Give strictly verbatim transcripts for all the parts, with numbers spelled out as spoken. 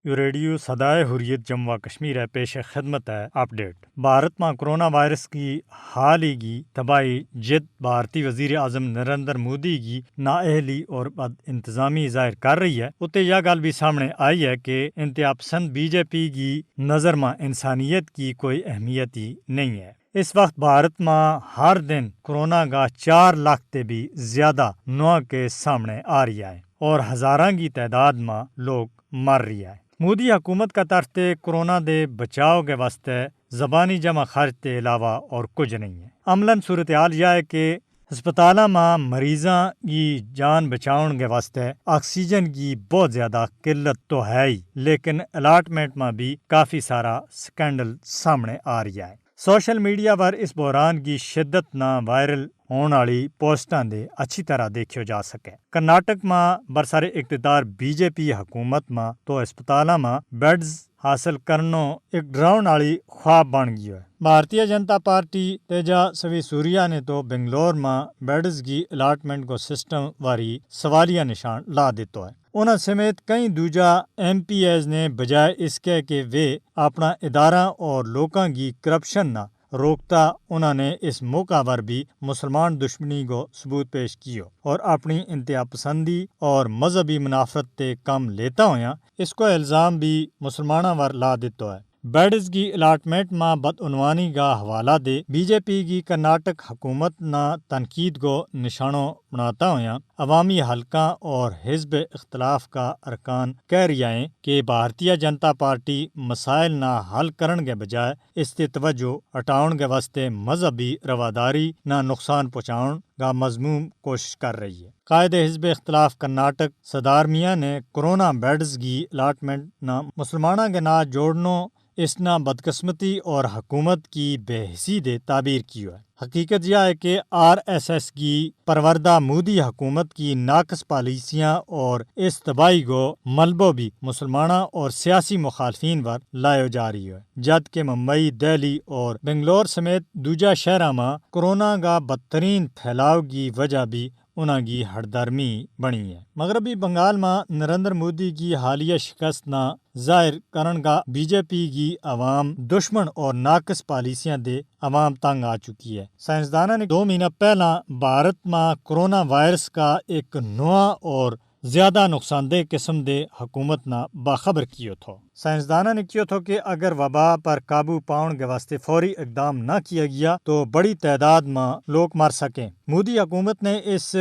یوہ ریڈیو سدائے حریت جموں و کشمیر ہے، پیش خدمت ہے اپ ڈیٹ۔ بھارت ما کرونا وائرس کی حال ہی کی تباہی جد بھارتی وزیر اعظم نریندر مودی کی نااہلی اور بد انتظامی ظاہر کر رہی ہے، اتے یا گل بھی سامنے آئی ہے کہ انتہا پسند بی جے پی کی نظر ما انسانیت کی کوئی اہمیت ہی نہیں ہے۔ اس وقت بھارت ما ہر دن کرونا کا چار لاکھ تے بھی زیادہ نواں کیس سامنے آ رہی ہے اور ہزاراں کی تعداد ما لوگ مر رہی ہے۔ مودی حکومت کا طرف تے کرونا دے بچاؤ کے واسطے زبانی جمع خرچ تے علاوہ اور کچھ نہیں ہے۔ عملاً صورتحال یا ہے کہ ہسپتالاں ما مریضاں کی جان بچاؤن کے واسطے آکسیجن کی بہت زیادہ قلت تو ہے ہی، لیکن الاٹمنٹ ما بھی کافی سارا سکینڈل سامنے آ رہی ہے۔ سوشل میڈیا پر اس بحران کی شدت نا وائرل ہون آلی پوسٹاں دے اچھی طرح دیکھیو جا سکے۔ کرناٹک ما برسر اقتدار بی جے پی حکومت ما تو ہسپتالاں ما بیڈز حاصل کرنو ایک ڈراؤن آلی خواب بن گیو ہے۔ بھارتیہ جنتا پارٹی تیجا سوی سوریا نے تو بنگلور ما بیڈز کی الاٹمنٹ کو سسٹم واری سوالیہ نشان لا دیتو ہے۔ انہاں سمیت کئی دوجا ایم پی ایز نے بجائے اس کے کہ ویہ اپنا اداراں اور لوکاں کی کرپشن نا روکتا، انہاں نے اس موقع پر بھی مسلمان دشمنی کو ثبوت پیش کیو اور اپنی انتہا پسندی اور مذہبی منافرت تے کم لیتا ہویا اس کو الزام بھی مسلماناں پر لا دیتو ہے۔ بیڈز کی الاٹمنٹ ما بدعنوانی کا حوالہ دے بی جے پی کی کرناٹک حکومت نا تنقید کو نشانو بناتا ہویا عوامی حلقاں اور حزب اختلاف کا ارکان کہہ رہیا ہیں کہ بھارتیہ جنتا پارٹی مسائل نا حل کرن کے بجائے اس تے توجہ ہٹاؤن کے واسطے مذہبی رواداری نا نقصان پہنچاؤن کا مذموم کوشش کر رہی ہے۔ قائد حزب اختلاف کرناٹک سدھارمیا نے کرونا بیڈز کی الاٹمنٹ نا مسلماناں کے نا جوڑنو اس نا بدقسمتی اور حکومت کی بے حسی دے تعبیر کیو ہے۔ حقیقت یا ہے کہ آر ایس ایس کی پروردہ مودی حکومت کی ناقص پالیسیاں اور اس تباہی کو ملبو بھی مسلماناں اور سیاسی مخالفین پر لایو جا رہی ہے، جد کہ ممبئی، دہلی اور بنگلور سمیت دوجا شہراں ما کرونا کا بدترین پھیلاؤ کی وجہ بھی انہاں کی ہٹ دھرمی بنی ہے۔ مغربی بنگال ما نریندر مودی کی حالیہ شکست نا ظاہر کرن کا بی جے پی کی عوام دشمن اور ناقص پالیسیاں دے عوام تنگ آ چکی ہے۔ سائنسداناں نے دو مہینہ پہلاں بھارت ما کرونا وائرس کا ایک نواں اور زیادہ نقصان دہ قسم دے حکومت نا باخبر کیو تھو۔ سائنسداناں نے کیو تھو کہ اگر وبا پر قابو پاؤن کے واسطے فوری اقدام نہ کیا گیا تو بڑی تعداد ما لوگ مر سکیں۔ مودی حکومت نے اس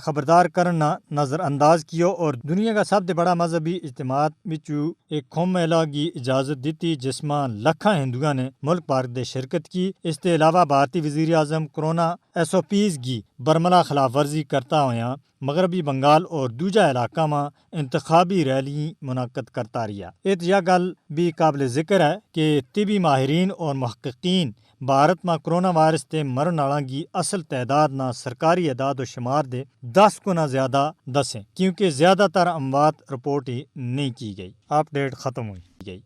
خبردار کرن نا نظرانداز کیو اور دنیا کا سب تے بڑا مذہبی اجتماعات وچوں ایک کھم میلہ کی اجازت دتی، جس ما لکھاں ہندوؤں نے ملک بھارت دے شرکت کی۔ اس تے علاوہ بھارتی وزیر اعظم کرونا ایس او پیز کی برملا خلاف ورزی کرتا ہویا مغربی بنگال اور دوجا علاقہ ما انتخابی ریلی منعقد کرتا رہیا۔ ات یا گل بھی قابل ذکر ہے کہ طبی ماہرین اور محققین بھارت ما کرونا وائرس تے مرن آلاں کی اصل تعداد نا سرکاری اعداد و شمار دے دس گنا زیادہ دسیں، کیونکہ زیادہ تر اموات رپورٹ ہی نہیں کی گئی۔ اپ ڈیٹ ختم ہوئی گئی۔